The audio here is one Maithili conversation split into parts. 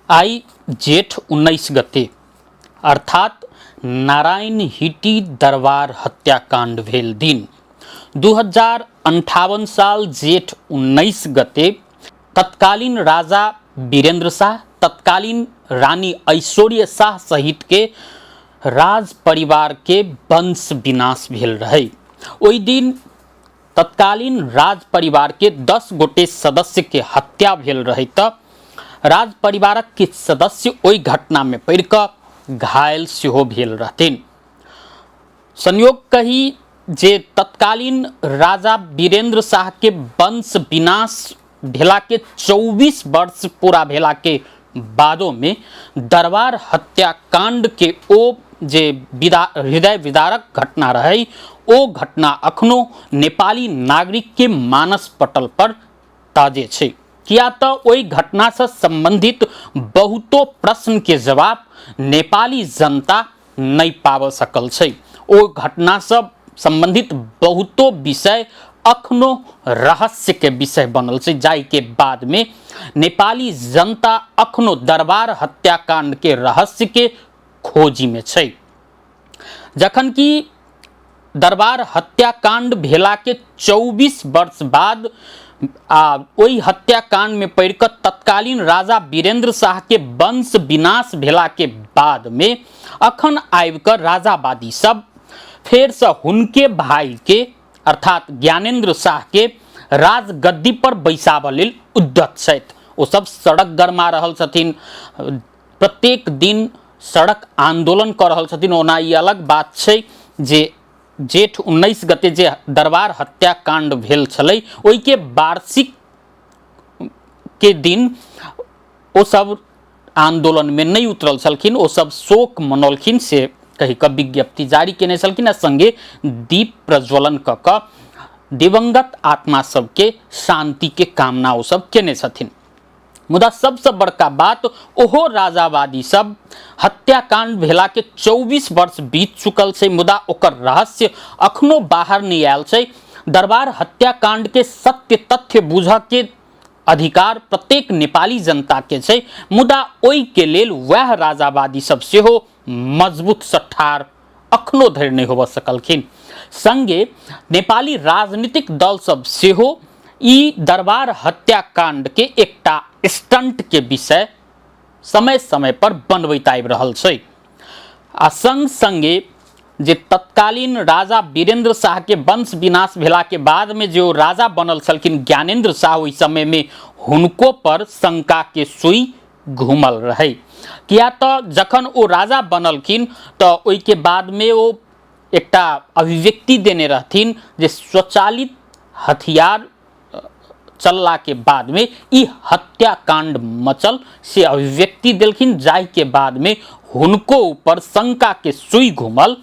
आइ जेठ 19 गते अर्थात नारायणहिटी दरबार हत्याकांड भेल दिन 2058 साल जेठ 19 गते तत्कालीन राजा वीरेंद्र शाह, तत्कालीन रानी ऐश्वर्य शाह सहित के राज परिवार के वंश विनाश भेल रहे। ओहि दिन तत्कालीन राज परिवार के 10 गोटे सदस्य के हत्या भेल रहे त राज परिवारक किछु सदस्य ओहि घटना में पड़ि कऽ घायल सेहो भेल रहथिन। संयोग कही जे तत्कालीन राजा वीरेंद्र शाह के वंश विनाश भेला के 24 वर्ष पूरा भेला के बादो में दरबार हत्याकांड के ओ जे हृदय विदारक घटना रहे ओ घटना अखनो नेपाली नागरिक के मानस पटल पर ताजे छै। किया तऽ ओहि घटना से संबंधित बहुतो प्रश्न के जवाब नेपाली जनता नहि पाबि सकल छै। ओ घटना से संबंधित बहुतो विषय अखनो रहस्य के विषय बनल छै, जाहि के बाद में नेपाली जनता अखनो दरबार हत्याकांड के रहस्य के खोजी में छै। जखन कि दरबार हत्याकांड भेला के 24 वर्ष बाद आ ओहि हत्याकांड में पड़ि कऽ तत्कालीन राजा वीरेंद्र शाह के वंश विनाश भेला के बाद में अखन आबि कऽ राजावादी सब फेरसँ हुनके भाई के अर्थात ज्ञानेंद्र शाह के राजगद्दी पर बैसाबऽ लेल उद्यत छथि। ओ सब सड़क गरमा रहल छथिन, प्रत्येक दिन सड़क आंदोलन कऽ रहल छथिन। ओना ई अलग बात छै जे जेठ 19 गते जे दरबार हत्याकांड भेल छलै ओहिके वार्षिक के दिन ओ सब आंदोलन में नहीं उतरल छलखिन, ओ सब शोक मनौलखिन से कहि कऽ विज्ञप्ति जारी केने छलखिन आ संगे दीप प्रज्वलन कऽ कऽ दिवंगत आत्मा सबके शांति के कामना ओ सब केने छथिन। मुदा सबसँ बड़का बात ओहो राजावादी सब हत्याकांड भेला के 24 वर्ष बीत चुकल छै, मुदा ओकर रहस्य अखनो बाहर नहीं आयल छै। दरबार हत्याकांड के सत्य तथ्य बुझऽ के अधिकार प्रत्येक नेपाली जनता के छै, मुदा ओहि के लेल वएह राजावादी सब सेहो मजबूत सँ ठाढ़ अखनो धरि नहि होबऽ सकलखिन। संगे नेपाली राजनीतिक दल सब सेहो ई दरबार हत्याकांड के एकटा स्टंट के विषय समय समय पर बनबैत आबि रहल छै। आ संग संगे जे तत्कालीन राजा वीरेंद्र शाह के वंश विनाश भेला के बाद में जो राजा बनल छलखिन ज्ञानेंद्र शाह, ओहि समय में हुनको पर शंका के सुई घूमल रहे। किया तऽ जखन ओ राजा बनलखिन तऽ ओहि के बाद में ओ एकटा अभिव्यक्ति देने रहथिन जे स्वचालित हथियार चलला के बाद में ई हत्याकांड मचल से अभिव्यक्ति देलखिन, जाहि के बाद में हुनको ऊपर शंका के सुई घूमल।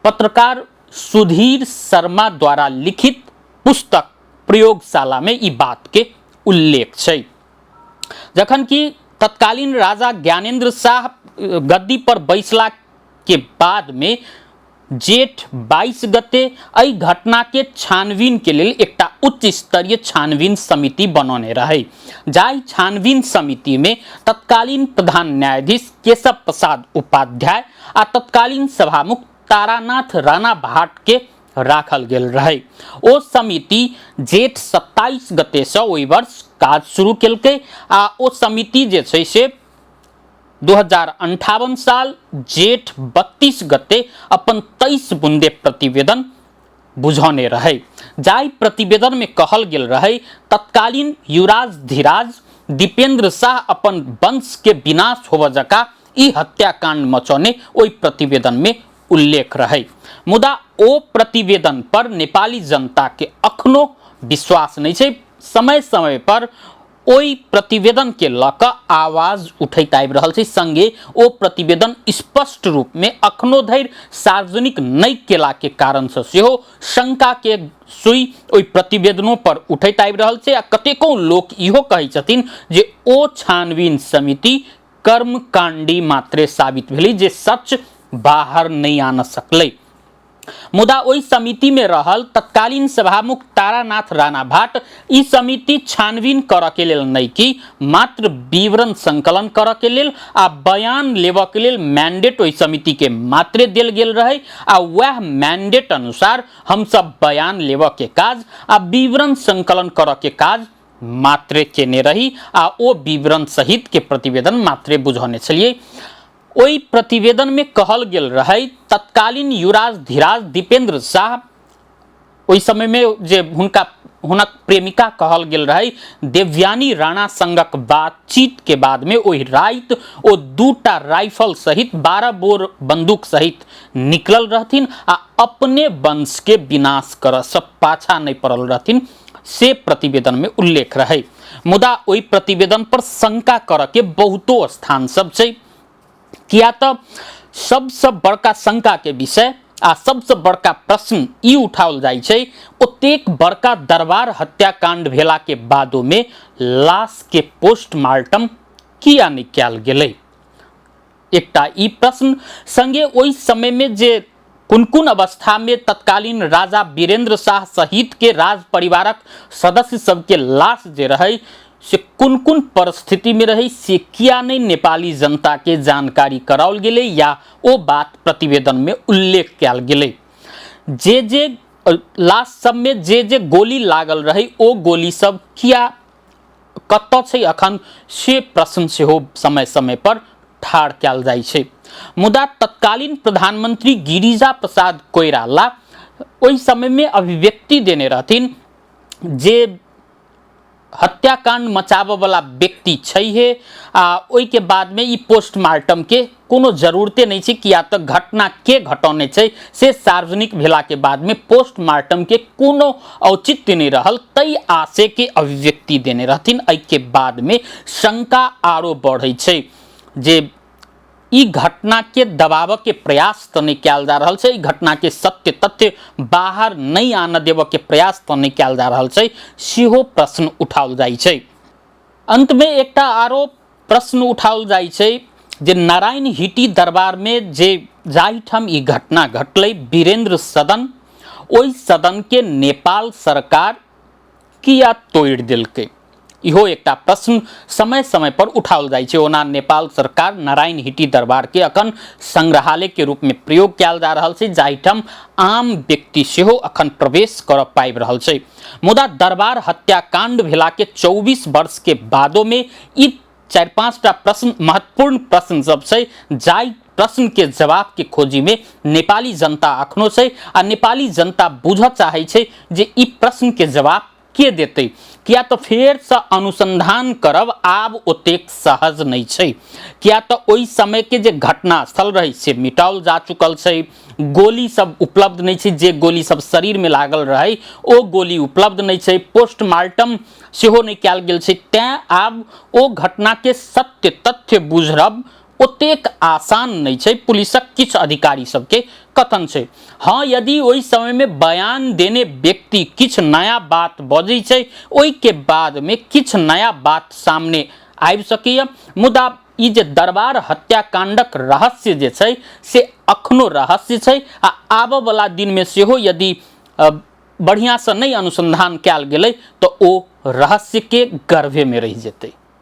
पत्रकार सुधीर शर्मा द्वारा लिखित पुस्तक प्रयोगशाला में ई बात के उल्लेख छै। जखन कि तत्कालीन राजा ज्ञानेंद्र शाह गद्दी पर बैसला के बाद में जेठ 22 गते एहि घटना के छानबीन के लेल एकटा उच्च स्तरीय छानबीन समिति बनौने रहे, जाहि छानबीन समिति में तत्कालीन प्रधान न्यायाधीश केशव प्रसाद उपाध्याय आ तत्कालीन सभामुख तारानाथ राणा भाट के राखल गेल रहे। ओ समिति जेठ 27 गते से ओहि वर्ष काज शुरू केलकै आ ओ समिति जे छै से 2058 साल जेठ 32 गते अपन 23 बुंदे प्रतिवेदन बुझौने रहे, जाहि प्रतिवेदन में कहल गेल रहे तत्कालीन युवराज धीराज दीपेंद्र शाह अपन वंश के विनाश होबऽ जका ई हत्याकांड मचौने ओहि प्रतिवेदन में उल्लेख रहे। मुदा ओ प्रतिवेदन पर नेपाली जनता के अखनो विश्वास नहीं छै। समय समय पर ओहि प्रतिवेदन के लऽ कऽ आवाज उठैत आबि रहल छै, संगे ओ प्रतिवेदन स्पष्ट रूप में अखनो धरि सार्वजनिक नहि केला के कारण से सेहो शंका के सुई ओहि प्रतिवेदनों पर उठैत आबि रहल छै। आ कतेको लोक इहो कहै छथिन जे ओ छानबीन समिति कर्मकांडी मात्रे साबित भेलै, जे सच बाहर नहि आन सकलै। मुदा ओहि समितिमे रहल तत्कालीन सभामुख तारानाथ राणा भाट ई समिति छानबीन करऽ के लेल नहि कि मात्र विवरण संकलन करऽ के लेल आ बयान लेबऽ के लेल मैंडेट ओहि समिति के मात्रे देल गेल रहै आ वएह मैंडेट अनुसार हमसब बयान लेबऽ के काज आ विवरण संकलन करऽ के काज मात्रे केने रही आ ओ विवरण सहित के प्रतिवेदन मात्रे बुझौने छलियै। ओहि प्रतिवेदन में कहल गेल रहै तत्कालीन युवराज धीराज दीपेंद्र शाह, ओहि समय में जे हुनका हुनक प्रेमिका कहल गेल रहै देवयानी राणा संगक बातचीत के बाद में ओहि राति ओ दूटा राइफल सहित 12 बोर बंदूक सहित निकलल रहथिन आ अपने वंश के विनाश करऽ से पाछा नहि पड़ल रहथिन, से प्रतिवेदन में उल्लेख रहै। मुदा ओहि प्रतिवेदन पर शंका करऽ के बहुतो स्थान सब छै, किया तऽ सबसँ बड़का शंका के विषय आ सबसँ बड़का प्रश्न ई उठाओल जाइ छै, ओतेक बड़का दरबार हत्याकांड भेला के बादो में लाश के पोस्टमार्टम किया नहि कयल गेलै। एकटा ई प्रश्न संगे ओहि समय में जे कुन कुन अवस्था में तत्कालीन राजा वीरेंद्र शाह सहित के राज परिवारक सदस्य सबके लाश जे रहै से कुन कुन परिस्थिति में रहै से किया नहीं नेपाली जनता के जानकारी कराओल गेलै या ओ बात प्रतिवेदन में उल्लेख कयल गेलै। जे जे लाश सब में जे जे गोली लागल रहै ओ गोली सब किया कतऽ छै अखन से प्रश्न सेहो समय समय पर ठाढ़ कयल जाइ छै। मुदा तत्कालीन प्रधानमंत्री गिरिजा प्रसाद कोइराला ओहि समय में अभिव्यक्ति देने रहथिन जे हत्याकांड मचाबऽ वाला व्यक्ति छैहे आ ओहिके बादमे ई पोस्टमार्टम के कोनो जरूरते नहि छै, किया तऽ घटना के घटौने छै से सार्वजनिक भेलाके बादमे पोस्टमार्टम के कोनो औचित्य नहि रहल, तै आशय के अभिव्यक्ति देने रहथिन। एहिके बादमे शंका आरो बढ़ै छै जे ई घटना के दबाबऽ के प्रयास तऽ नहि कयल जा रहल छै, ई घटना के सत्य तथ्य बाहर नहि आनऽ देबऽ के प्रयास तऽ नहि कयल जा रहल छै, सेहो प्रश्न उठाओल जाइ छै। अंतमे एकटा आरो प्रश्न उठाओल जाइ छै जे नारायण हिटी दरबारमे जे जाहिठाम ई घटना घटलै वीरेंद्र सदन, ओहि सदनके नेपाल सरकार किया तोड़ि देलकै, इहो एकटा प्रश्न समय समय पर उठाओल जाइ छै। ओना नेपाल सरकार नारायण हिटी दरबार के अखन संग्रहालय के रूप में प्रयोग कयल जा रहल छै, जाहिठाम आम व्यक्ति सेहो अखन प्रवेश करऽ पाबि रहल छै। मुदा दरबार हत्याकांड भेला के 24 वर्ष के बादो में ई 4-5टा प्रश्न महत्वपूर्ण प्रश्न सब छै, जाहि प्रश्न के जवाब के खोजी में नेपाली जनता अखनो छै आ नेपाली जनता बुझऽ चाहै छै जे ई प्रश्न के जवाब के देतै, किया तऽ फेरसँ अनुसंधान करब आब ओतेक सहज नहि छै, किया तऽ ओहि समयके जे घटनास्थल रहै से मिटाओल जा चुकल छै, गोली सब उपलब्ध नहि छै, जे गोली सब शरीरमे लागल रहै ओ गोली उपलब्ध नहि छै, पोस्टमार्टम सेहो नहि कयल गेल छै, तैँ आब ओ घटनाके सत्य तथ्य बुझब ओतेक आसान नहि छै, पुलिसक किछु अधिकारी सबके कथन छै। हँ, यदि ओहि समयमे बयान देने व्यक्ति किछु नया बात बजै छै ओहिके बादमे किछु नया बात सामने आबि सकैए, मुदा ई जे दरबार हत्याकांडक रहस्य जे छै से अखनो रहस्य छै आ आबऽवला दिनमे सेहो यदि बढ़िआँसँ नहि अनुसंधान कयल गेलै तऽ ओ रहस्यके गर्भेमे रहि जेतै।